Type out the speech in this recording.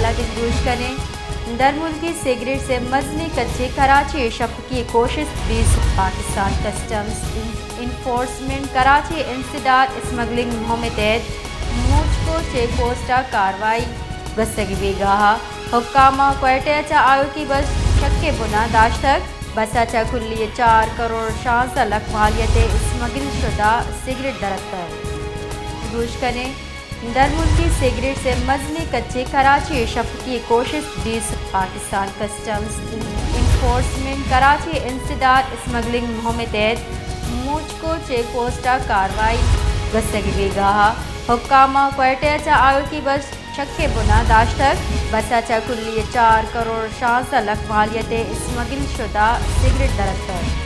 لگت گوش کنیں۔ درملکی سگریٹ سے مزنی کچے کراچی شپکی کوشست بیس۔ پاکستان کسٹمز انفورسمنٹ کراچی انسداد اسمگلنگ مہم تحت موچکو چیک پوسٹ کاروائی۔ گوستگی بیگاہ حکام کوئٹہ چہ آیوکی بس شک بنا داشتگ۔ بس چہ کلی چار کروڑ شانزدہ لکھ مالیت اسمگل شدہ سگریٹ درتگ۔ گوش کنیں۔ درملکی سگریٹ سے مزنی کچے کراچی شپکی کوشست بیس۔ پاکستان کسٹمز انفورسمنٹ کراچی انسداد اسمگلنگ مہم تحت موچکو چیک پوسٹ کاروائی۔ گوستگی بیگاہ حکام کوئٹہ چہ آیوکی بس شک بنا داشتگ۔ بس چہ کلی چار کروڑ شانزدہ لکھ مالیت اسمگل شدہ سگریٹ درتگ۔